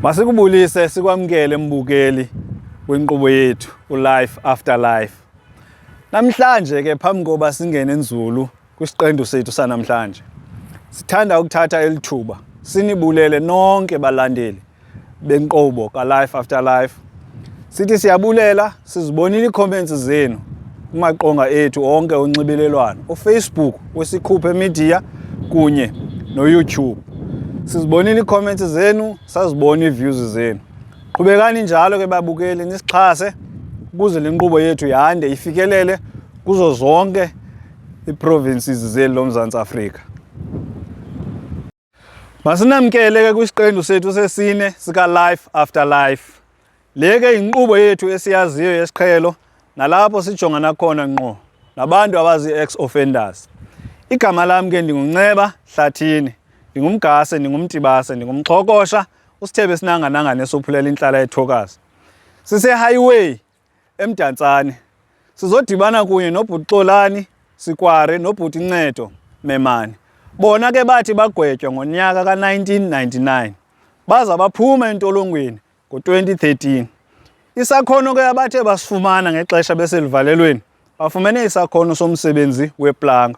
Masikubulise sikwamkele mbukeli kwinkqubo yethu uLife After Life. Namhlanje ke phambi koba singene nzulu kwisiqendu sethu sanamhlanje, sithanda ukuthatha elithuba sinibulele nonke balandeli benkqubo kaLife After Life. Sithi siyabulela, sizibonile ii-comments zenu kumaqonga ethu onke onxibelelwano, uFacebook weSikhuphe Media kunye noYouTube. Sizibonile ii-comments zenu, sazibona ii-views zenu. Qhubekani njalo ke babukeli, nisixhase ukuze le nkqubo yethu yande ifikelele kuzo zonke ii-provinces zeli loMzantsi Afrika. Masinamkele ke kwisiqendu sethu sesine sika Life After Life. Le ke yinkqubo yethu esiyaziyo yesiqhelo nalapho sijongana khona ngqo nabantu abazi-ex-offenders. Igama lam ke ndinguNceba Hlathini, ndingumgase, ndingumtibase, ndingumxhokosha, usithebe sinanganangane esophulela intlala yethokazi. Sise-highway eMdantsane. Sizodibana kunye nobhuti Xolani Sikware nobhuti Ncedo Memani. Bona ke bathi bagwetywa ngonyaka ka-1999 baza baphuma entolongweni ngo-2013. Isakhono ke abathe basifumana ngexesha beseluvalelweni, bafumene isakhono somsebenzi weplanga.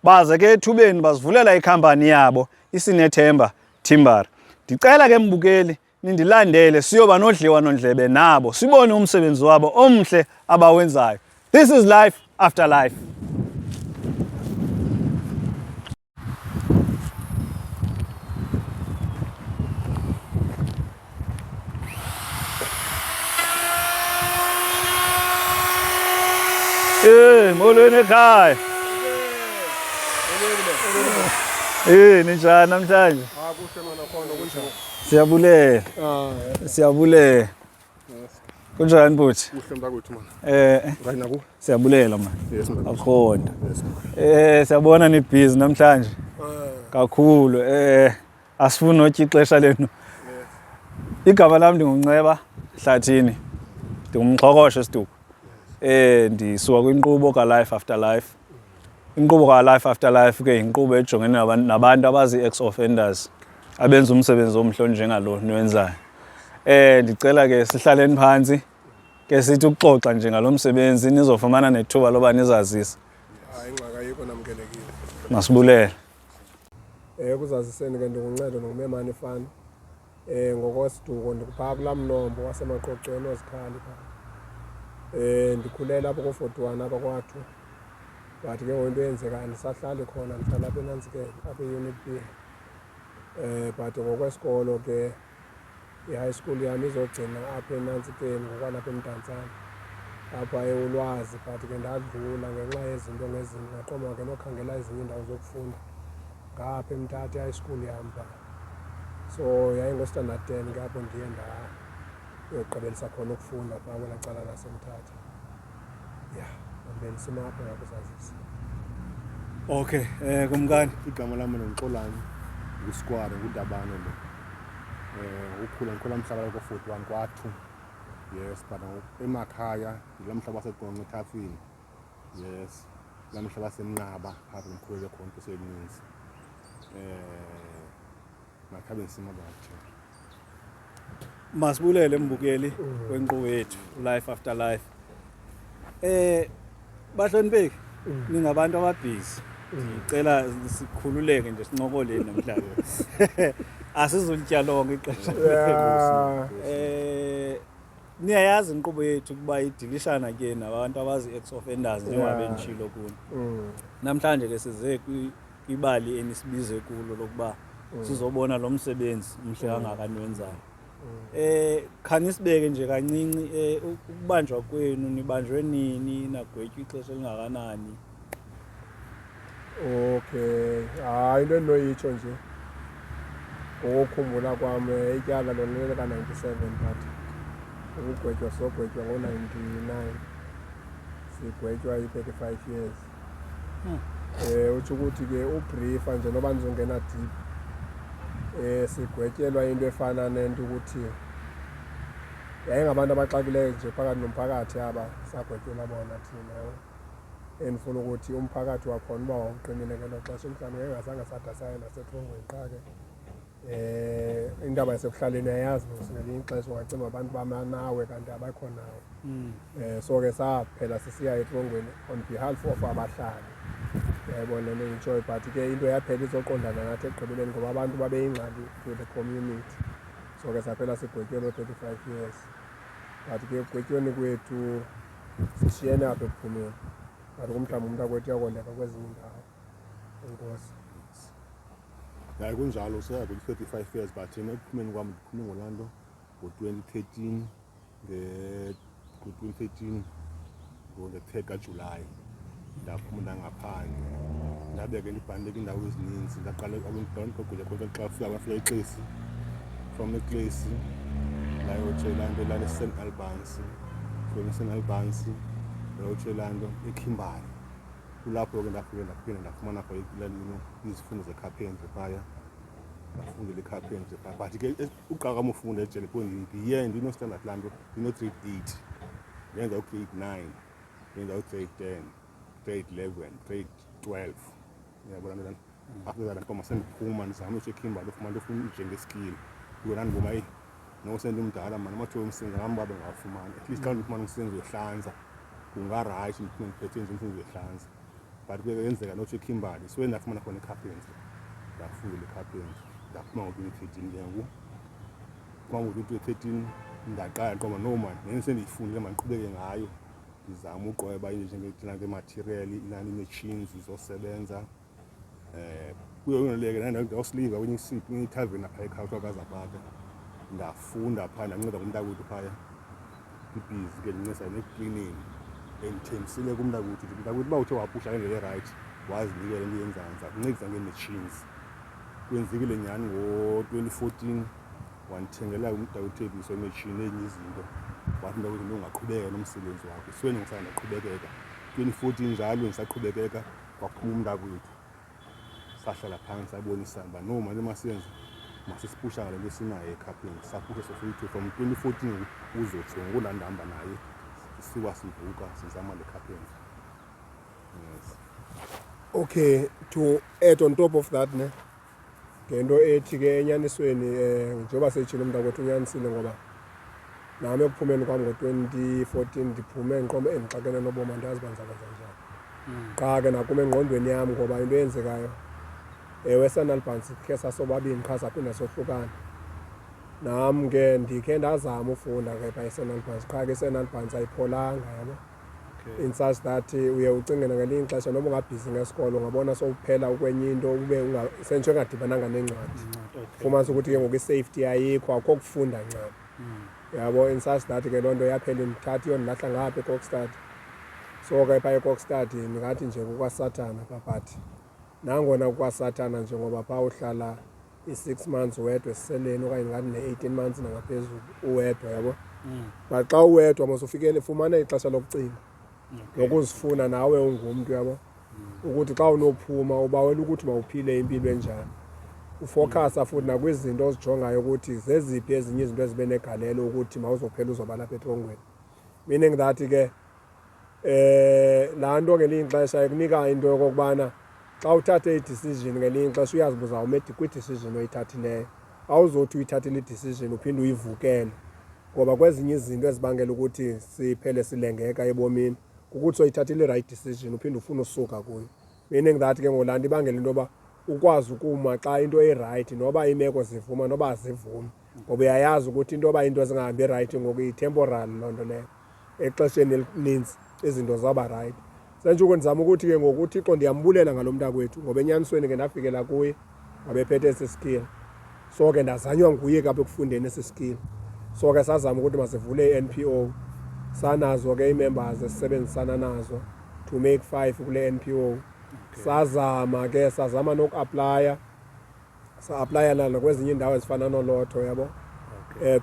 Baze ke ethubeni bazivulela ikhampani yabo iSinethemba Timber. Ndicela ke mbukeli nindilandele siyoba nodliwanondlebe nabo sibone umsebenzi wabo omhle abawenzayo. This is Life After Life. Eh, molweni ekhaya. Eh, ninjani namhlanje? Ah, kuhle mana khona kunjani? Siyabulela. Ah, Siyabulela. Kunjani bhuti? kuhle mntakwethu mana. Eh, Right naku? siyabulela man. Yes mntakwethu. Akhona. Yes. Eh, siyabona ni busy namhlanje Ah, kakhulu. Eh, asifuni notya ixesha lenu. Igama lam ndinguNceba Hlathini. Ndingumxhokoshe esiduko. Eh, ndisuka kwinkqubo kaLife After Life. Inkqubo kaLife After Life ke yinkqubo ejongene nabantu abazi-ex-offenders abenza umsebenzi omhle onjengalo niwenzayo. Eh, ndicela ke sihlaleni phantsi ke sithi ukuxoxa nje ngalo msebenzi nizofumana nethuba loba nizazise. Hayi ingxaki ayikho namkelekile. Masibulele. Eh kuzaziseni ke ndinguncedo ndingumemane ifani. Eh ngokwesiduko ndikuphaa kulaa mnombo wasemaqoqweni ozikhali phaa. Eh ndikhulele apho ko-41 apha kwathu. But ke ngoku into eyenzekayo andisahlali khona ndihlala apha eNantsikeni apha e-Unit B. Eh but ngokwesikolo ke i-high school yam izogcina apha eNantsikeni ngokwalapha eMdantsane apha eUlwazi but ke ndadlula ngenxa yezinto ngezinto ndaqoma ke nokhangela ezinye iindawo zokufunda ngapha eMthatha i-high school yam phaa. So yayingostandard 10 ke apho ndiye ndayogqibelisa khona ukufunda phaa kwelaa cala laseMthatha. Ya, and then simapha ngakuzazisa. Okay, eh kumkani. Igama lami nguXolani nguSkware nguDabane lo. Eh ukhula ngikhula mhlaba ko 41 kwathu. Yes, but emakhaya ngila mhlaba waseGonqe eThafini. Yes. La mhlaba semnqaba phakathi ngikhulele khona into semininzi. Eh makhabe ngisima bathi. Masibulele mbukeli wenkqubo yethu Life After Life. Eh bahlonipheki ningabantu ababhizi. Ngicela sikhululeke nje sincokoleni namhlanje. Asizulitya lonke ixesha. Yeah. Eh niyayazi inkqubo yethu ukuba idilishana ke nabantu abazi ex offenders njengoba Yeah. benditshilo kuni. Mm. Namhlanje ke size kwibali enisibize kulo lokuba sizobona lo msebenzi umhle kangaka niwenzayo. Eh khanisibeke nje kancinci eh ukubanjwa kwenu nibanjwe nini nagwetywa ixesha elingakanani? Okay, hayi into endinoyitsho nje ngokukhumbula kwam eh, ityala lona lelika-97 but ukugwetywa sogwetywa ngo-99 sigwetywa i-35 years. Eh utsho ukuthi ke ubriefa nje noba ndizongena deep eh sigwetyelwa into efana nento ukuthi yayingabantu abaxakileyo nje phakathi nomphakathi aba sagwetyelwa bona thina yabo. Endifuna ukuthi umphakathi wakhona uba wawuqinile ngelo xesha mhlawumbi ngengazange sada saya nasetrongweni qha ke. Indaba yasekuhlaleni uyayazi mos, ngelinye ixesha ungacinga abantu bamanawe kanti abakho nawe. So ke saphela sisiya etrongweni on behalf of abahlali, uyayibona le nto nditshoyo. But ke into yaphela izoqondana nathi ekugqibeleni ngoba abantu babeyingxaki to the community. So ke saphela sigwetywe loo 35 years, but ke ekugwetyweni kwethu sishiyene apha ekuphumeni, but kumhlawumbi umntu akwethu uyakondeka kwezinye iindawo. Enkosi. Hayi, kunjalo, seya kwi-35 years, but thina ekuphumeni kwam ndiphume ngolaa nto ngo-2013, ngo-2013 ngo-the 3rd kaJulayi ndaphuma ndangaphandle. Ndabe ke ndibhanile kwiindawo ezininzi. Ndaqala kogudla khona xa fika bafika eXesi, from eXesi ndayotsho laa nto lana eSt Albans, from eSt Albans ndayotsho laa nto eKimberley. Kulapho ke ndafike ndaphinda ndafumana khona izifundo zecarpentry phaya, ndafundela icarpentry phaya. But ke uqala kwam ufunda ejele pho ndiye ndino-standard laa nto, ndino-grade 8, ndenza ugrade 9, ndenza ugrade 10, grade 11, grade 12, uyabona nto lana. After that ndaqoma sendiphuma ndizame utsho eKimberley ufumana into ofuna njenge-skill. Kuyo ndandibona eyi noko sendimdala mani, amathuba omsebenzi ngam babe ngawafumani. At least xa ndifumana umsebenzi wehlanza kungarayithi, ndiphume ndiphethe nje umsebenzi wehlanza. But kuye kwenzeka notsho eKimberley, so ndafumana khona icarpentry, ndafundela icarpentry, ndaphuma ngo-2013 ke ngoku. Phuma ngo-2013 ndaqala ndiqonda no man, le nto sendiyifundile mandiqhubeke ngayo, ndizame uqweba into njenge-material, inani ii-machines zosebenza. Kuyo yona le ke ndawusiliva kwenye kwenye ithaveni apha ekhaya kuthiwa kaZapata. Ndafunda phaa, ndanceda ngumntakwethu phaya, ndibhizi ke ndincedisa nekuklineni. Bendithembisile kumntakwethu, ndithi mntakwethu uba uthe wapusha ngendlela erayithi wazinikela into oyenzayo ndiza kuncedisa ngee-machines. Kwenzekile nyhani ngo-2014 wandithengela umntakwethu Thebiso imetshini enye izinto, wathi umntakwethu into ungaqhubeka nomsebenzi wakho. So ndisaya ndaqhubekeka 2014 njalo ndisaqhubekeka, kwaphuma umntakwethu, sahlala phantsi sabonisana uba no mani masiyenze, masisipusha ngale nto esinayo ekhapeni. Sapusha sosoyi-two from 2014 uzotsho ngoku ndandihamba naye siwa sivuka sizama le carpentry. Yes. Okay, to add on top of that ne, ngento ethi ke enyanisweni njengoba seyitshilo umntakwethu unyanisile, ngoba nami ekuphumeni kwam ngo-2014 ndiphume ndiqombe endixakene nobomi, andazi uba ndizakwenza njani. Qha ke nakum engqondweni yam, ngoba into eyenzekayo, ewe, eSt Albans khe sasobabini qha saphinda sohlukana. Nam ke ndikhe ndazama ufunda ke phaa eSt Albans, qha ke iSt Albans ayipholanga, yabo, in such that uye ucinge nangelinye ixesha noba ungabhizi ngesikolo ungabona sowuphela ukwenye into ube sentsho engadibananga nencwadi. Fumanisa ukuthi ke ngoku i-safety ayikho, akukho kufunda ncam, yabo, in such that ke loo nto yaphela indithatha iyondilahla ngapha eKokstad. So ke phaa eKokstad ndingathi nje kukwasathana phaa, but nangona kukwasathana nje ngoba phaa uhlala i-6 months wedwa esiseleni okanye ndingathi ne-18 months nangaphezulu uwedwa, yabo. But xa uwedwa mos ufikele fumana ixesha lokucinga nokuzifuna nawe ungumntu, yabo, ukuthi xa unophuma ubawela ukuthi mawuphile impilo enjani, ufocusa futhi nakwizinto ozijongayo ukuthi zeziphi ezinye izinto ezibe negalelo ukuthi mawuzophela uzoba lapha etrongweni. Meaning that ke laa nto ngelinye ixesha ikunika into yokokubana xa uthathe i-decision ngelinye ixesha uyazibuza ume kwi-decision oyithathileyo, awuzothi uyithathile i-decision uphinde uyivukele, ngoba kwezinye izinto ezibangela ukuthi siphele silengeka ebomini kukuthi soyithathile i-right decision uphinde ufune usuka kuyo. Meaning that ke ngoku laa nto ibangela into yoba ukwazi ukuma xa into irayithi noba iimeko zivuma noba azivumi, ngoba uyayazi ukuthi into yoba into zingahambi rayithi ngoku iyi-temporal loo nto leyo, exesheni elininzi izinto zaba rayithi. Sentshuko ndizama ukuthi ke ngoku uThixo ndiyambulela ngalo mntakwethu, ngoba enyanisweni ke ndafikela kuye wabephethe esi skill, so ke ndazanywa nguye ke apha ekufundeni esi skill. So ke sazama ukuthi masivule i-NPO, sanazo ke ii-members esisebenzisana nazo to make five kule NPO. Sazama ke, sazama nokuaplaya, sa-aplaya nakwezinye iindawo ezifana nolotho, yabo.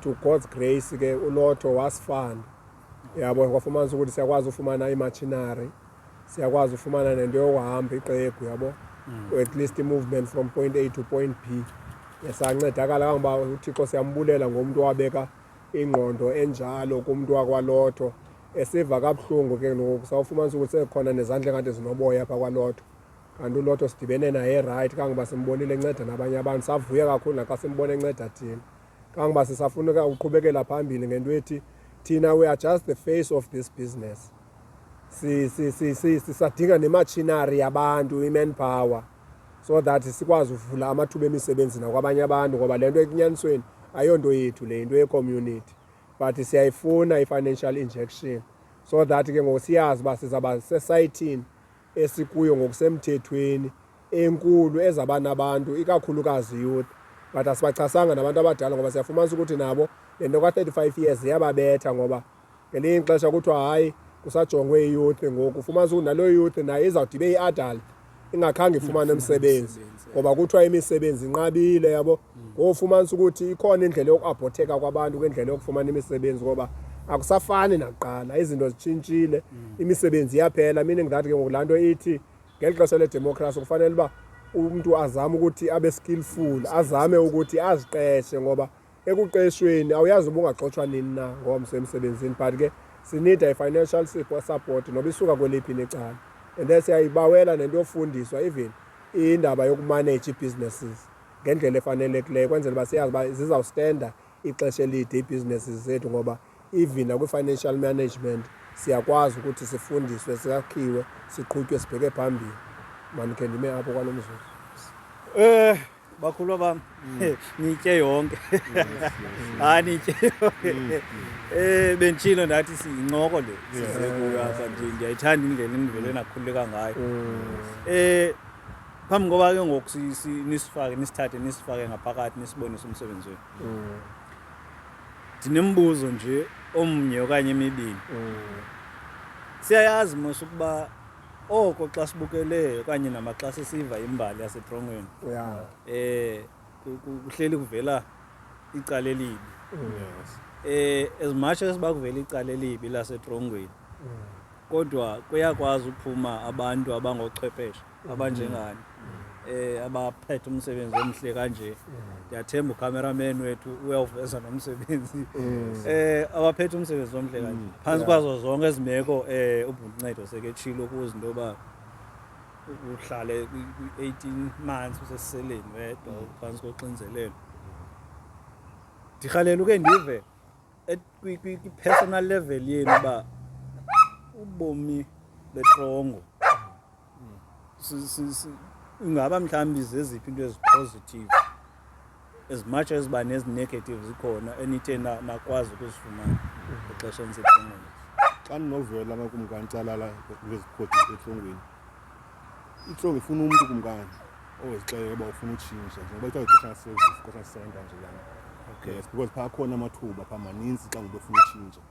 To God's grace ke ulotho wasifanda, yabo, kwafumanisa ukuthi siyakwazi ufumana imachinery, siyakwazi ufumana nento yokuhamba iqegu, yabo, at least i-movement from point A to point B. Sancedakala kangoba uThixo siyambulela ngomntu owabeka ingqondo enjalo kumntu wakwalotho. Esiva kabuhlungu ke ngoku sawufumanisa ukuthi sekhona nezandla engathi zinoboya apha kwalotho. Kanti uLotto sidibene naye right, kangoba simbonile enceda nabanye abantu, savuya kakhulu naxa simbona enceda thina. Kangoba sisafuna uqhubekela phambili ngento ethi thina we are just the face of this business. Sisadinga nemachinery yabantu, i-manpower, so that sikwazi uvula amathuba emisebenzi nakwabanye abantu, ngoba le nto ekunyanisweni ayonto yethu le, yinto ye-community, but siyayifuna i-financial injection so that ke ngoku siyazi uba sizawuba sesayithini esikuyo ngokusemthethweni enkulu ezaba nabantu, ikakhulukazi youth, but asibachasanga nabantu abadala, ngoba siyafumanisa ukuthi nabo le nto ka-35 years iyababetha, ngoba ngelinye ixesha kuthiwa hayi, kusajongwe i-youth. Ngoku ufumanisa ukuthi naloo youth nayo izawude ibe yi-adult ingakhange ifumane umsebenzi, ngoba kuthiwa imisebenzi inqabile, yabo. Ngofumanisa ukuthi ikhona indlela yoku-abhotheka kwabantu kwindlela yokufumana imisebenzi, ngoba akusafani nakuqala, izinto zitshintshile, imisebenzi iyaphela, meaning that ke ngoku laa nto ithi ngeli xesha ledemokhrasi kufanele uba umntu azame ukuthi abe skillful, azame ukuthi aziqeshe, ngoba ekuqeshweni awuyazi uba ungaxotshwa nini na ngomso emsebenzini. But ke sinida i-financial support noba isuka kweliphi necala, and then siyayibawela nento yofundiswa, even indaba yokumanage ii-businesses ngendlela efanelekileyo, kwenzela uba siyazi uba zizawustenda ixesha elide ii-businesses zethu, ngoba even nakwi-financial management siyakwazi ukuthi sifundiswe, siyakhiwe, siqhutywe, sibheke phambili. Mandikhe ndime apho kwalo mzuzu. Bakhulwa bam, nitye yonke, hayi, nitye yonke. Benditshilo ndathi siyincoko le size kuyo apha. Ndiyayithanda indlela enivele nakhululeka ngayo. Phambi koba ke ngoku nisifake, nisithathe, nisifake ngaphakathi, nisibonise umsebenzi wenu, ndinembuzo nje omnye okanye emibini. Siyayazi mos ukuba oko xa sibukele okanye namaxa sisiva imbali yasetrongweni, kuhleli kuvela icala elibi. As much as bakuvela icala elibi lasetrongweni, kodwa kuyakwazi uphuma abantu abangochwepheshe abanjengani, abaphethe umsebenzi omhle kanje. Ndiyathemba ucameraman wethu uyawuveza nomsebenzi, abaphethe umsebenzi omhle kanje phantsi kwazo zonke ezimeko. Ubuncedo seketshilo kuzo into yoba uhlale kwi-18 months usesiseleni wedwa phantsi koxinzelelo. Ndirhalela uke ndive kwi-personal level yenu uba ubomi betrongo ingaba mhlawumbi zeziphi into ezipositive, as much as uba nezi-negative zikhona, enithe nakwazi ukuzifumana ixesha enisetrongweni? Xa ndinovela amakumkani calala ngeziphoti etrongweni, itrongo ifuna umntu, kumkani, ozixelela uba ufuna utshintsha, njengoba kuthiwa yi-correctional service, correctional center nje lana. Yes, because phaa khona amathuba phaa maninzi xa ngumntu ofuna utshintsha.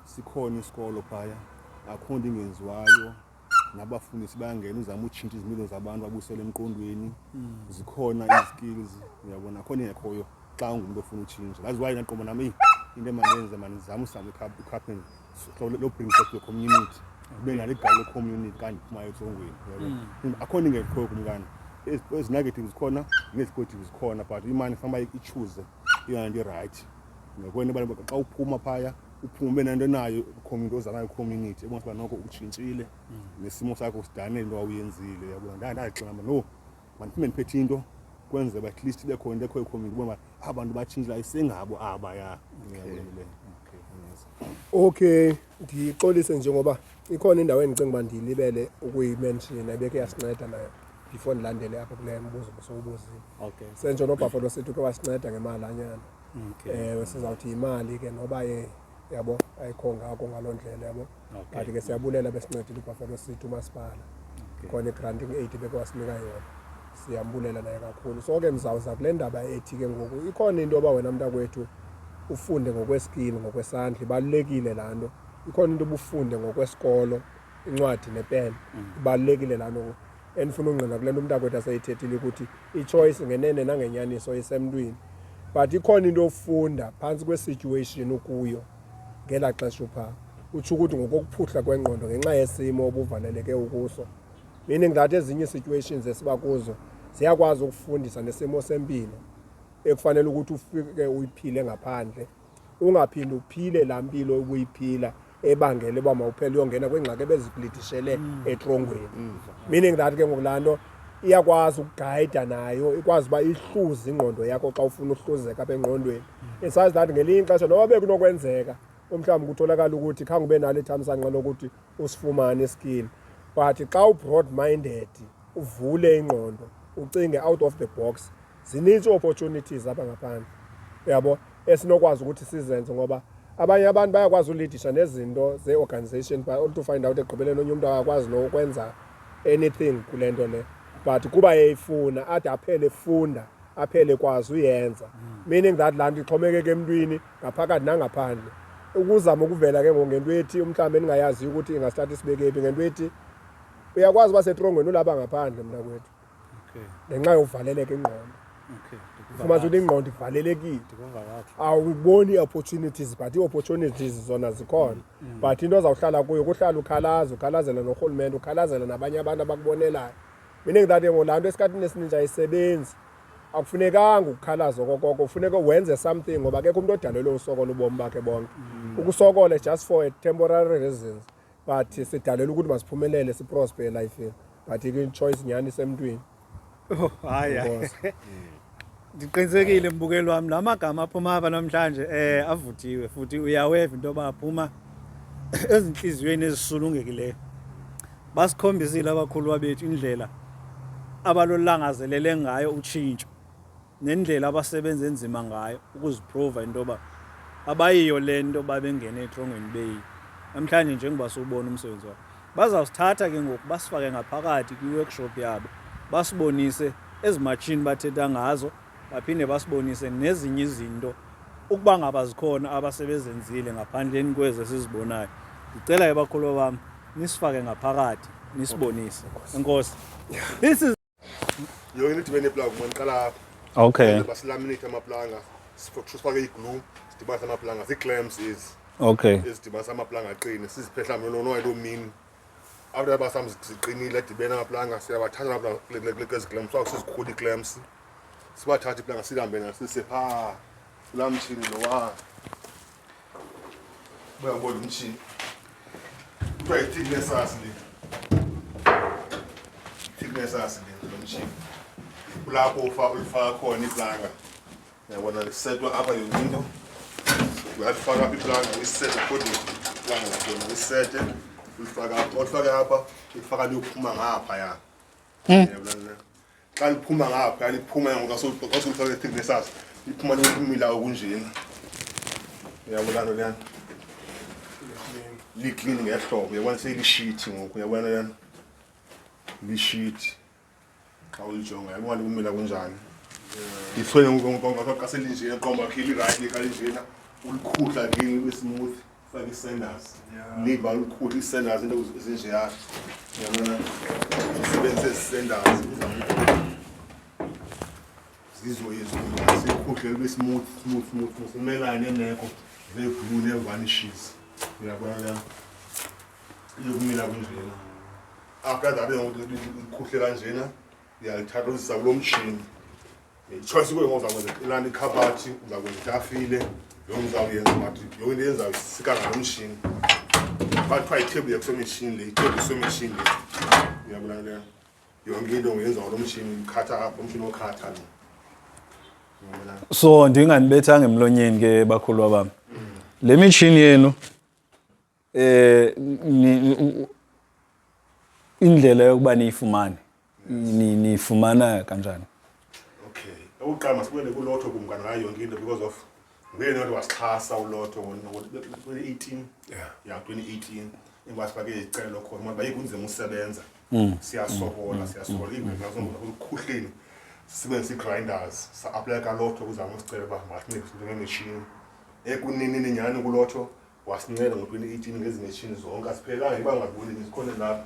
Sikhona isikolo phaya, akho nto ingenziwayo, nabafundisi bayangena uzama utshintsha izimilo zabantu, babuyisele emqondweni. Zikhona izi-skills, uyabona, akho nto ingekhoyo xa ungumntu ofuna utshintsha. That's why ndaqomba nam, eyi, into emandenze, mandizame usama i-carpentry lo bring back to the community, ube nalo igama le-community xa ndiphumayo etrongweni, uyabona. Akho nto ingekhoyo, kumkani. Ezi negative zikhona, nezi-positive zikhona, but imali fanele uba ichoose eyona nto irayithi ngokwento yoba xa uphuma phaya uphume ube nento nayo community oza nayo community ebonisa uba noko utshintshile nesimo sakho sidanele into wawuyenzile, yabona. Ndazixela mna, no, mandiphume ndiphethe into kwenzela uba at least ibe khona into ekhoyo community, ubona uba aba bantu batshintshile, ayisengabo abaya, uyabona le. Yes. Okay, ndixolise nje ngoba ikhona indawo endicinga uba ndiyilibele ukuyimenshina ebeke yasinceda nayo before ndilandele apho kule mbuzo busowubuzile. Sentsho noBuffalo City uke wasinceda ngemalanyana. Ewe, sizawuthi yimali ke noba ye yabo ayikho ngako ngaloo ndlela, yabo. But ke siyabulela, besincedile uBuffalo City, umasipala. Khona i-granting aid beke wasinika yona, siyambulela naye kakhulu. So ke mzawuza kule ndaba ethi ke ngoku ikhona into yoba wena mntakwethu ufunde ngokweskill, ngokwesandla, ibalulekile laa nto. Ikhona into ubufunde ngokwesikolo, incwadi nepeni, ibalulekile laa nto. Endifuna ungqina kule nto umntakwethu aseyithethile ukuthi i-choice ngenene nangenyaniso isemntwini, but ikhona into ofunda phantsi kwesituation ukuyo ngelaa xesha uphaa, utsho ukuthi ngokokuphuhla kwengqondo ngenxa yesimo obuvaleleke ukuso, meaning that ezinye ii-situations esiba kuzo ziyakwazi ukufundisa nesimo sempilo ekufanele ukuthi ufike uyiphile ngaphandle, ungaphinde uphile laa mpilo ubuyiphila. ebangele uba mawuphele uyongena kwiingxaki ebezikulidishele etrongweni. Meaning that ke ngoku laa nto iyakwazi ukugayida nayo, ikwazi uba ihluze ingqondo yakho xa ufuna uhluzeka apha engqondweni. In such that ngelinye ixesha noba bekunokwenzeka umhlawumbi kutholakala ukuthi khange ube nalo ithamsanqa lokuthi usifumane iskill, but xa u-broad minded, uvule ingqondo, ucinge out of the box, zinintsi ii-opportunities apha ngaphandle, uyabo, esinokwazi ukuthi sizenze. Ngoba abanye abantu bayakwazi ulidisha nezinto zee-organization, but only to find out ekugqibeleni onye umntu akakwazi nokwenza anything kule nto le, but kuba eyifuna ade aphele efunda, aphele kwazi uyenza. Meaning that laa nto ixhomekeke emntwini ngaphakathi nangaphandle. Ukuzama ukuvela ke ngoku ngento ethi umhlawumbi endingayaziyo ukuthi ingasithatha isibeke phi, ngento ethi uyakwazi uba setrongweni ulapha ngaphandle, mntakwethu, ngenxa yokuvaleleka ingqondo. Fumanisa ukuthi ingqondo ivalelekile, awuboni ii-opportunities, but ii-opportunities zona zikhona. But into ozawuhlala kuyo kuhlala ukhalaza, ukhalazela norhulumente, ukhalazela nabanye abantu abakubonelayo. Meaning that ke ngoku laa nto esikhathini esininzi ayisebenzi. Akufunekanga ukukhalaza okokoko, kufuneka wenze something, ngoba akekho umntu odalelwe usokola ubomi bakhe bonke. Ukusokola just for a temporary reasons, but sidalelwe ukuthi masiphumelele, siprosper elifini, but ke i-choice nyhani isemntwini. Oh, hayi, hayi. Enkosi. Ndiqinisekile, mbukeli wami, la magama aphuma apha namhlanje avuthiwe, futhi uyaweva into yoba aphuma ezinhliziyweni ezisulungekileyo. Basikhombisile abakhulu bethu indlela abalolangazelele ngayo utshintsho nendlela abasebenza enzima ngayo ukuziprova into yoba abayiyo le nto babengene etrongweni beyiyo. Namhlanje njengoba siwubona umsebenzi wabo, bazawusithatha ke ngoku basifake ngaphakathi kwi-workshop yabo, basibonise ezi matshini bathetha ngazo, baphinde basibonise nezinye izinto ukuba ngaba zikhona abasebezenzile ngaphandleni kwezi esizibonayo. Ndicela ke bakhulu bam nisifake ngaphakathi nisibonise. Enkosi. This is Yonke into idibene neplanga, maniqala apha. Basilaminate amaplanga, sifake iglue, sidibanise amaplanga, zii-clamps ezi ezidibanisa amaplanga aqine, siziphehla nonoya loo mini. After uba sam ziqinile, adibene amaplanga, siyabathatha amaplanga kwezi clamps, so sizikhula ii-clamps, sibathathe iplanga sihambe naso sise phaa kulaa mtshini lowa. Uyabona umtshini kuthiwa yi-thicknessers le, thicknessers le. Lo mtshini kulapho ulifaka khona iplanga, uyabona, lisetwa apha yonke into. Uyalifaka apha iplanga, uyisete according iplanga lakhona, uyisete, ulifaka apha, ulifake apha, ulifaka liyophuma ngaphaya. Uyabona? Xa liphuma ngapha, liphuma ngoku xa sulifake thicknessers, liphuma liyokumila okunjena, uyabona nto leyana liklini ngehlobo, uyabona, seyilishithi ngoku, uyabona leyana lishithi. Xa ulijonga, uyabona likumila kunjani, lithwele ngoku xa selinjena, qomba khe li-right xa linjena, ulikhuhla clean libe smooth, fake ii-sanders, liba likhulu ii-sanders, into ezinjeya, uyabona, sisebenzise ezi sanders zizo ezi, sikhuhle libe smooth, smooth, smooth, smooth, imelane neemeko zeeglue nee-varnishes, uyabona leyo iyokumila kunjena. After that ke ngoku likhuhle kanjena, uyalithatha uzisa kulo mtshini. Ichoice kuyo ngoku, uzakwenza ilaa ikhabathi, uzakwenza itafile, yonke uzawuyenza, but yonke into yenzayo sika ngalo mtshini. Bathiwa yitable yakusemishini le, itable isemishini le, uyabona leyo yonke into uyenza ngalo mtshini, ukhatha apha, umtshini okhatha lo, uyabona. So ndinganibethanga emlonyeni ke bakhulu bam. Le mitshini yenu indlela yokuba niyifumane, niyifumana kanjani? Okay, okokuqala masibuyele kuLotto kumkani ngayo yonke into, because of nguye nothi wasixhasa uLotto ngo-2018. Ya, 2018 ingwasifake izicelo khona ngoba baye kunzima usebenza, siyasokola, siyasokola ukukhuhleni, sisebenzisa ii-grinders. Sa-aplaya kaLotto kuzama usicela uba masincedise ngeemeshini. Ekuninini nyhani kuLotto wasinceda ngo-2018 ngezi meshini zonke, asiphelelanga iba ungaziboni, zikhona lapha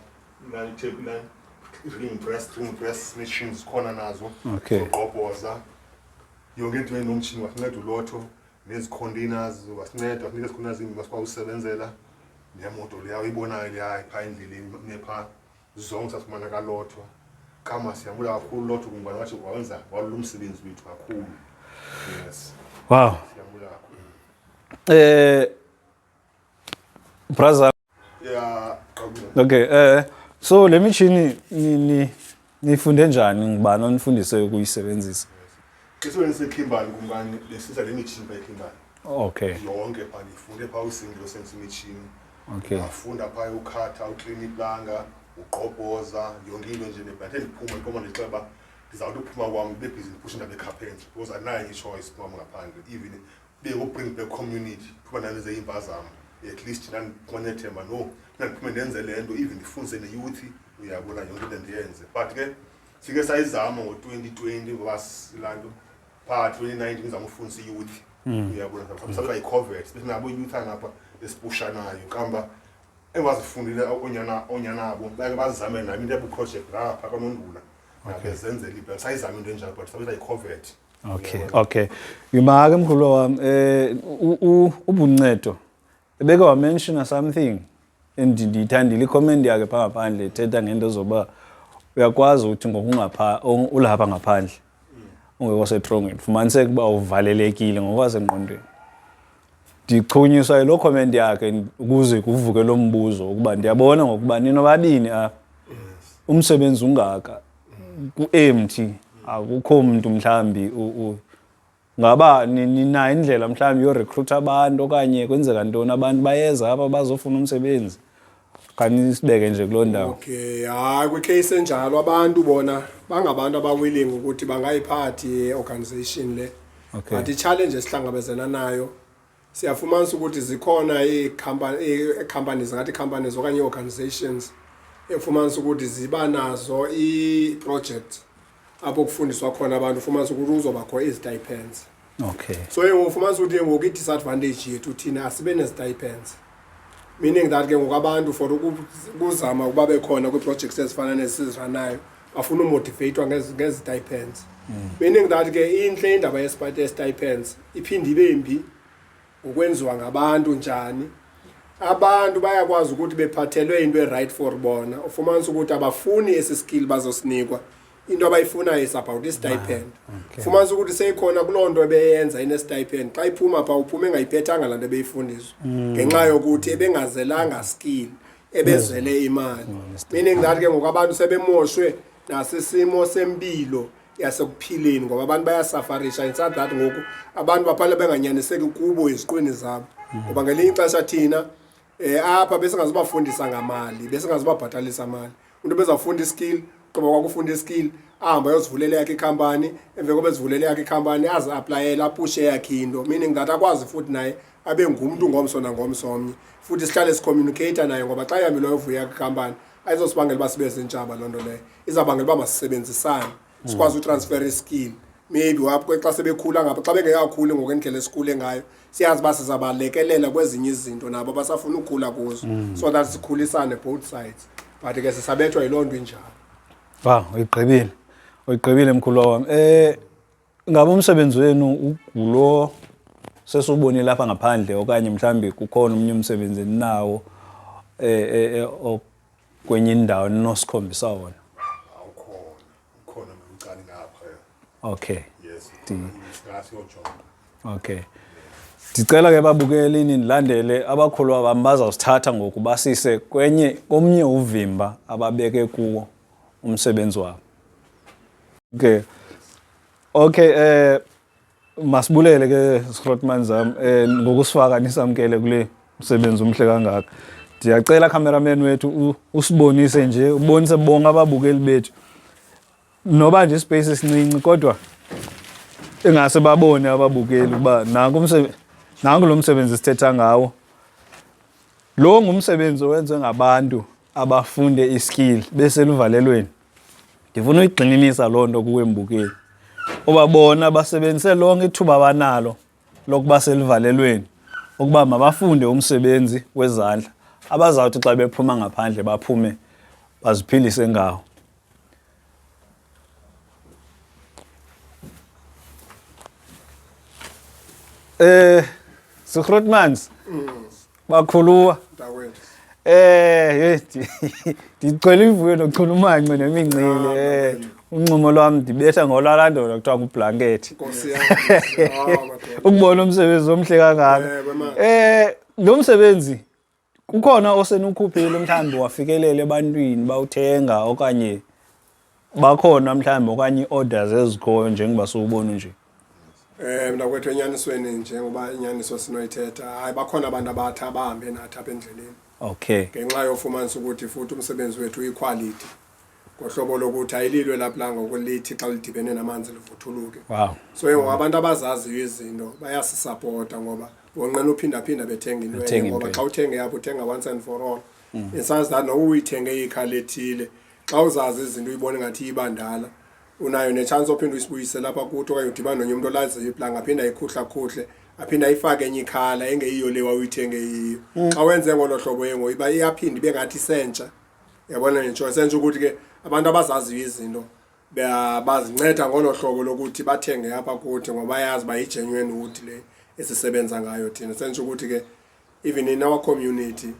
lani ithephu lani, ring press, ring press machines zikhona nazo. Zogqobhoza yonke into enomtshini wasinceda uLotto, nezi containers wasinceda, wasinika ezi containers zimbi masikwazi usebenzela, nemoto leya uyibonayo leya phaa endleleni nephaa, zonke sasifumana kaLotto. Kama siyabula kakhulu Lotto kungubani wathi wawenza walula umsebenzi wethu kakhulu, yes. Siyabula kakhulu. Brother. Yeah. Okay, so le mishini ni nifunde njani, ngubani onifundise ukuyisebenzisa? Isebenzise eKimberley kumkani, lesisa le mishini pha eKimberley. Yonke pha ndifunde pha usingilo senza imishini. Ngafunda pha ukhatha, uklina iplanga, ugqobhoza, yonke into nje nebhathe ndiphuma ndiphuma ndixela uba ndizawuthi uphuma kwam ndibe busy ndiphusha indaba yecarpentry because andinayo i-choice phuma ngaphandle, even beyokubring back community phuba ndandenze iimpazamo, at least ndandiphuma nethemba no ndandiphume ndenze le nto, even ndifundise neyouth, uyabona, yonke into ndiyenze. But ke sike sayizama ngo-2020 ngoba laa nto phaa 2019 izama ufundisa iyouth, uyabona, mhlawumbi yi-COVID besinabo iyouth angapha esipushanayo kamba engazifundile oonyana abo bake bazame nami into yabu-project ngapha kwanondula nabezenzela ibhanki, sayizama into enjalo but sabetha yi-COVID. Okay. Ngimake mkhulu wami, ubuncedo ebeke wamention something and ndiyithandile i-comment yakhe phaa ngaphandle, ethetha ngento zoba uyakwazi ukuthi ngokungapha ulapha ngaphandle ungekho setrongweni fumaniseke uba uvalelekile ngokwasengqondweni. Ndichunyiswa yiloo comment yakhe ukuze kuvuke lo mbuzo ukuba ndiyabona ngokuba ninobabini apha umsebenzi ungaka ku-empty, akukho mntu mhlambi ngaba ninayo indlela mhlawumbi yorecruit abantu okanye kwenzeka ntoni, abantu bayeza apha bazofuna umsebenzi? Khani sibeke nje kuloo ndawo. Okay, hayi, kwicase enjalo abantu bona bangabantu abawilling ukuthi bangayiphathi i-organization le. But i-challenge esihlangabezana nayo, siyafumanisa ukuthi zikhona ii-companies, ngathi ii-companies okanye ii-organizations efumanisa ukuthi ziba nazo ii-project apho kufundiswa khona abantu, ufumanisa ukuthi kuzobakho izi-stipends. So ke ngoku ufumanisa ukuthi ke ngoku i-disadvantage yethu thina asibe nezi-stipends, meaning that ke ngoku abantu for ukuzama ukuba bekhona kwii-projects ezifana nezi siziranayo bafuna umotivatwa ngezi-stipends, meaning that ke intle indaba ye-stipends iphinde ibe mbi ngokwenziwa ngabantu. Njani? Abantu bayakwazi ukuthi bephathelwe into e-right for bona, ufumanisa ukuthi abafuni esi skill bazosinikwa, into abayifunayo is about i-stipend. Fumanisa ukuthi seyikhona kuloo nto ebeyenza ine-stipend, xa iphuma phaa uphume engayiphethanga laa nto ebeyifundiswa ngenxa yokuthi ebengazelanga skill, ebezele imali, meaning that ke ngoku abantu sebemoshwe nasisimo sempilo yasekuphileni ngoba abantu bayasafarisha inside that ngoku abantu baphale benganyaniseki kubo eziqwini zabo ngoba ngelinye ixesha thina apha besingazubafundisa ngamali, besingazubabhatalisa mali. Umntu bezawufunda iskill, gqiba kwakufunda iskill ahambe ayozivulela yakhe ikhampani, emveni koba ezivulela yakhe ikhampani azi-aplayele apushe yakhe into, meaning that akwazi futhi naye abe ngumntu ngomso nangomso omnye, futhi sihlale sicommunicate naye ngoba xa ihambile wayovuya yakhe ikhampani ayizosibangela uba sibe zintshaba. Loo nto leyo izawubangela uba masisebenzisane sikwazi utransfer iskill maybe wapho xa sebekhula ngapha, xa bengekakhuli ngokwendlela esikhule ngayo, siyazi uba sizabalekelela kwezinye izinto nabo abasafuna ukukhula kuzo so that sikhulisane both sides, but ke sisabethwa yiloo nto injalo. Wow, uyigqibile. Uyigqibile mkhulu wami. Ngabe umsebenzi wenu ugulo sesubonile lapha ngaphandle okanye mhlambi kukhona omnye umsebenzi eninawo kwenye indawo ninosikhombisa wona? Awukhona, ukhona nomcane ngapha. Yes. Singasiyojonga. Okay. Ndicela ke babukeli nindilandele, abakhulwa bam bazawusithatha ngoku basise kwenye komnye uvimba ababeke kuwo umsebenzi wabo. Okay. Okay, masibulele ke Sgrotman zam ngokusifaka nisamkele kule msebenzi omhle kangaka. Ndiyacela cameraman wethu usibonise nje, ubonise bonke ababukeli bethu. Noba nje ispace esincinci kodwa ingase babone ababukeli ukuba nanku umsebenzi, nanku lo msebenzi sithetha ngawo. Lo ngumsebenzi owenziwe ngabantu abafunde iskill beseluvalelweni. Ndifuna uyigxininisa loo nto kuwe mbukeli. Uba bona basebenzise lonke ithuba abanalo lokuba seluvalelweni ukuba mabafunde umsebenzi wezandla abazawuthi xa bephuma ngaphandle baphume baziphilise ngawo. Sigrotmans. Bakhuluwa. Mntakwethu. Hey, ndicela ivuyo nochulumanco nemincili. Uncumo lwami ndibetha ngolwalandolo kuthiwa ngublanket. Nkosi yami. Ah, madoda. Ukubona umsebenzi omhle kangaka. Ewe, man. Lo msebenzi Kukhona osenukhuphile mhlawumbi wafikelela ebantwini bawuthenga okanye bakhona mhlawumbi okanye ii-orders ezikhoyo njengoba siwubona nje? Mntakwethu, enyanisweni, njengoba inyaniso sinoyithetha, hayi, bakhona abantu abathi abahambe nathi apha endleleni ngenxa yofumanisa ukuthi futhi umsebenzi wethu uyiquality ngohlobo lokuthi ayililwe lapha ngokulithi xa lidibene namanzi livuthuluke. So ke ngoku abantu abazaziyo izinto bayasisapota ngoba bonqena uphindaphinda bethenga into enye, Bethenga ngoba into xa uthenge apho uthenga once and for all. In sense that noba uyithenge ikhala ethile, xa uzazi izinto uyibone ngathi ibandala, unayo nechance ophinde uyisibuyise lapha kuthi, okanye udibane nonye umntu olaziyo iplanga, aphinde ayikhuhlakhuhle, aphinde ayifake enye ikhala engeyiyo le wawuyithenge yiyo. Xa wenze ngolo hlobo ke ngoku iba iyaphinda ibe ngathi isentsha, yabona nje, sentsha ukuthi ke abantu abazaziyo izinto bazinceda ngolo hlobo lokuthi bathenge apha kuthi ngoba bayazi uba yi-genuine wood le esisebenza ngayo thina. Sentsha ukuthi ke even in our community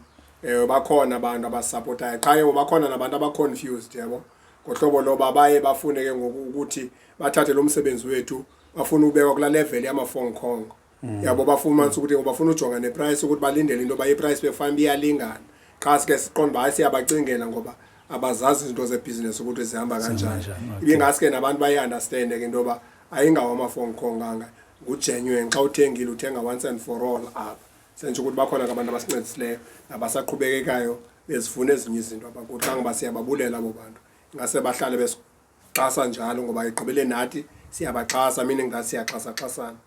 bakhona abantu abasapotayo, qha ke ngoku bakhona nabantu aba-confused, yabo, ngohlobo loba baye bafune ke ngoku ukuthi bathathe lo msebenzi wethu, bafuna ubekwa kulaa level yamafonkhongo, yabo, bafumanisa ukuthi bafuna ujonga neprice, ukuthi balindele into yoba iprice befanele iyalingana. Qha sike siqonde uba hayi, siyabacingela ngoba abazazi izinto zebhizinesi ukuthi zihamba kanjani. Ibingaske nabantu bayi-understande ke into yoba ayingawo amafonkhonganga, ngugenuine. Xa uthengile uthenga once and for all apha. Sentsho ukuthi bakhona ke abantu abasincedisileyo nabasaqhubekekayo bezifuna ezinye izinto abakuthi, kangoba siyababulela abo bantu, ingase bahlale besixhasa njalo ngoba ekugqibeleni nathi siyabaxhasa, meaning that siyaxhasaxhasana.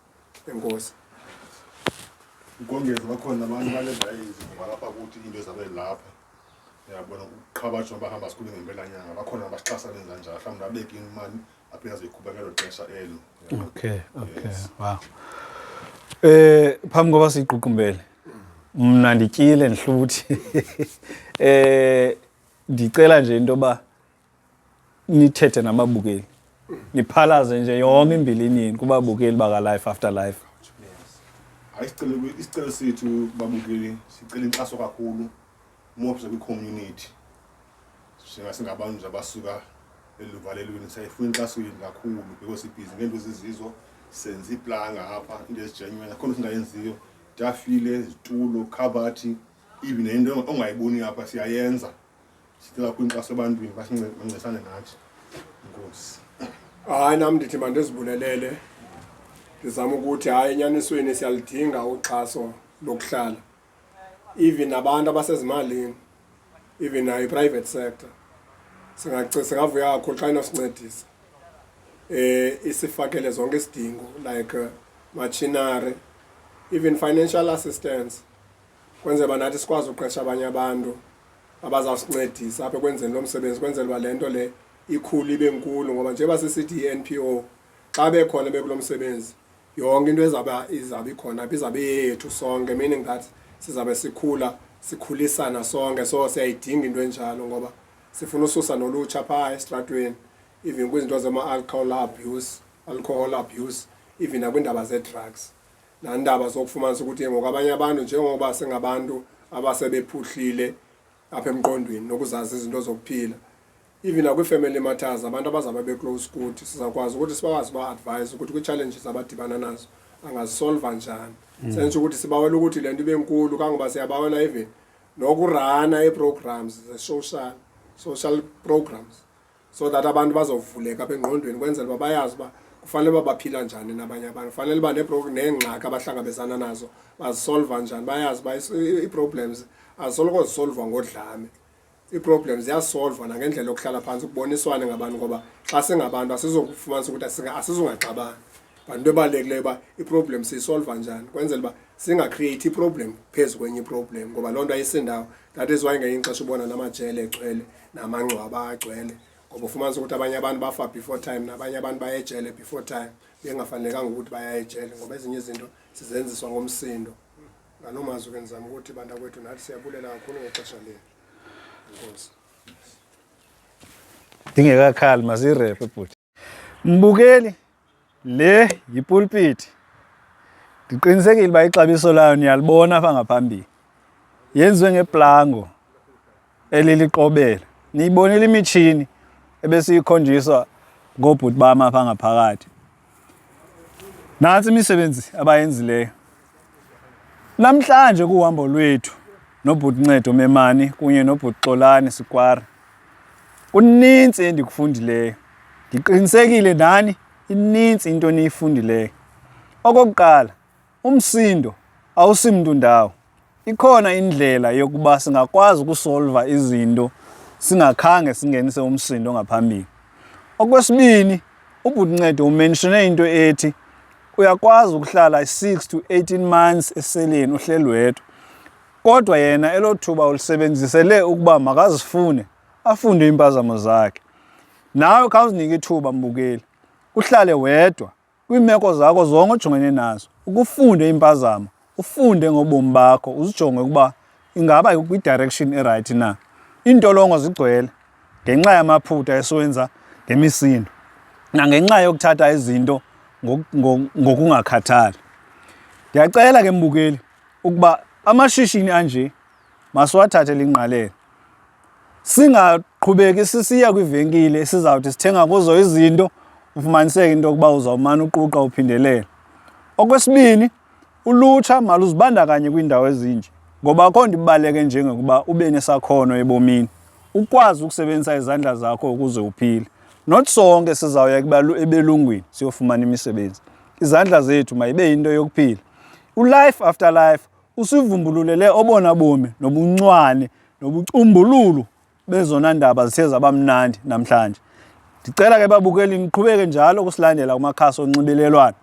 Enkosi. Ukongeza, bakhona abantu balenza izinto balapha kuthi, into ezabe lapha, uyabona, uqhabatsho bahamba sikhule ngempelanyanga, bakhona abasixhasa benza njalo, mhlawumbi abeke imali aphinde azoyikhupha ngelo xesha elo. Okay. Wow. Phambi koba siyiququmbele, mna ndityile ndihluthi. Ndicela nje into yoba nithethe nababukeli. Niphalaze nje yonke imbilini yenu kubabukeli baka Life After Life. Hayi, isicelo sethu babukeli, sicela inkxaso kakhulu, more kwi-community. Singabantu nje abasuka eluvalelweni, siyayifuna inkxaso yenu kakhulu because sibhizi ngeento ezizizo, senza iiplanga apha, into ezigenuine, akho nto singayenziyo, tafile, zitulo, khabhathi, even nento ongayiboni apha siyayenza. Sicela kakhulu inkxaso ebantwini, bancedisane nathi. Enkosi. Hayi, nam ndithi mandizibulelele, ndizama ukuthi hayi, enyanisweni siyalidinga uxhaso lokuhlala, even nabantu abasezimalini, even nayo i-private sector singavuya kakhulu xa inosincedisa isifakele zonke isidingo like machinery, even financial assistance, kwenzela uba nathi sikwazi uqesha abanye abantu abazawusincedisa apha ekwenzeni lo msebenzi, kwenzela uba le nto le ikhule ibe nkulu, ngoba njengoba sisithi i-NPO, xa bekhona bekulo msebenzi, yonke into ezawuba izawube ikhona apha izawube iyeyethu sonke, meaning that sizawube sikhula sikhulisana sonke. So siyayidinga into enjalo ngoba sifuna ususa nolutsha phaa esitratweni, even kwizinto zema-alcohol abuse, alcohol abuse, even nakwiindaba zee-drugs nandaba zokufumanisa ukuthi ke ngoku abanye abantu, njengoba singabantu abasebephuhlile apha emqondweni nokuzazi izinto zokuphila, even nakwi-family matters, abantu abazawube beclose kuthi sizawukwazi ukuthi sibakwazi uba-advise ukuthi kwii-challenges abadibana nazo angazisolva njani. Sentsho ukuthi sibawela ukuthi le nto ibe nkulu kangoba siyabawela even nokurana ii-programs ze-social social programs so that abantu bazovuleka apha engqondweni, kwenzela uba bayazi uba kufanele uba baphila njani nabanye abantu, kufanele uba neengxaki abahlangabezana nazo bazisolva njani, bayazi uba ii-problems azisoloko zisolvwa ngodlame, ii-problems ziyasolvwa nangendlela yokuhlala phantsi kuboniswane ngabantu, ngoba xa singabantu asizokufumanisa ukuthi asizungaxabani, but into ebalulekileyo uba iproblem siyisolva njani, kwenzela uba singacreate iproblem phezu kwenye iproblem, ngoba loo nto ayisindawo. That is why ngenye ixesha ubona namajele egcwele namangcwaba agcwele, ngoba ufumanisa ukuthi abanye abantu bafa before time, nabanye abantu baya ejele before time bengafanelekanga ukuthi baya ejele, ngoba ezinye izinto sizenziswa ngomsindo. Ngaloo mazwi ke ndizama ukuthi bantakwethu, nathi siyabulela kakhulu ngexesha lenu. Enkosi. Ndingekakhali, masirephe bhuti. Mbukeli, le yipulpiti. Ndiqinisekile uba ixabiso layo niyalibona apha ngaphambili. Yenziwe ngeplango eliliqobela. Niyibonile imitshini ebesiyikhonjiswa ngoobhuti bam apha ngaphakathi. Nantsi imisebenzi abayenzileyo. Namhlanje kuhambo lwethu nobhuti Ncedo Memani kunye nobhuti Xolani Sikwara. Kunintsi endikufundileyo. Ndiqinisekile nani inintsi into eniyifundileyo. Okokuqala, umsindo awusimntu ndawo. Ikhona indlela yokuba singakwazi ukusolva izinto singakhange singenise umsindo ngaphambili. Okwesibini, ubhuti Ncedo umenshine into ethi uyakwazi ukuhlala 6 to 18 months eseleni uhleli wedwa. Kodwa yena elo thuba ulisebenzisele ukuba makazifune afunde iimpazamo zakhe. Nawe khawuzinike ithuba mbukeli, uhlale wedwa kwiimeko zakho zonke ojongene nazo, ukufunde iimpazamo, ufunde ngobomi bakho, uzijonge ukuba ingaba kwi-direction erayithi na. Iintolongo zigcwele ngenxa yamaphutha esiwenza ngemisindo nangenxa yokuthatha izinto ngokungakhathali. Ndiyacela ke mbukeli ukuba amashishini anje masiwathathele ingqalelo. Singaqhubeki sisiya kwiivenkile esizawuthi sithenga kuzo izinto ufumaniseke into yokuba uzawumane uquqa uphindelela. Okwesibini, ulutsha maluzibandakanye kwiindawo ezinje ngoba akho nto ibaluleke njengokuba ube nesakhono ebomini, ukwazi ukusebenzisa izandla zakho ukuze uphile. Not sonke sizawuya ebelungwini siyofumana imisebenzi. Izandla zethu mayibe yinto yokuphila. ULife After Life usivumbululele obona bomi nobuncwane nobucumbululu bezona ndaba zithe zaba mnandi namhlanje. Ndicela ke babukeli niqhubeke njalo ukusilandela kumakhasi onxibelelwano.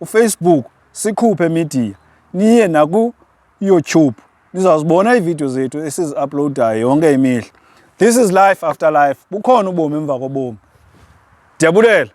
UFacebook Sikhuphe Media, niye naku-YouTube nizawuzibona iividiyo zethu esizi-uploadayo yonke imihla. This is life after life. Bukhona ubomi emva kobomi. Ndiyabulela.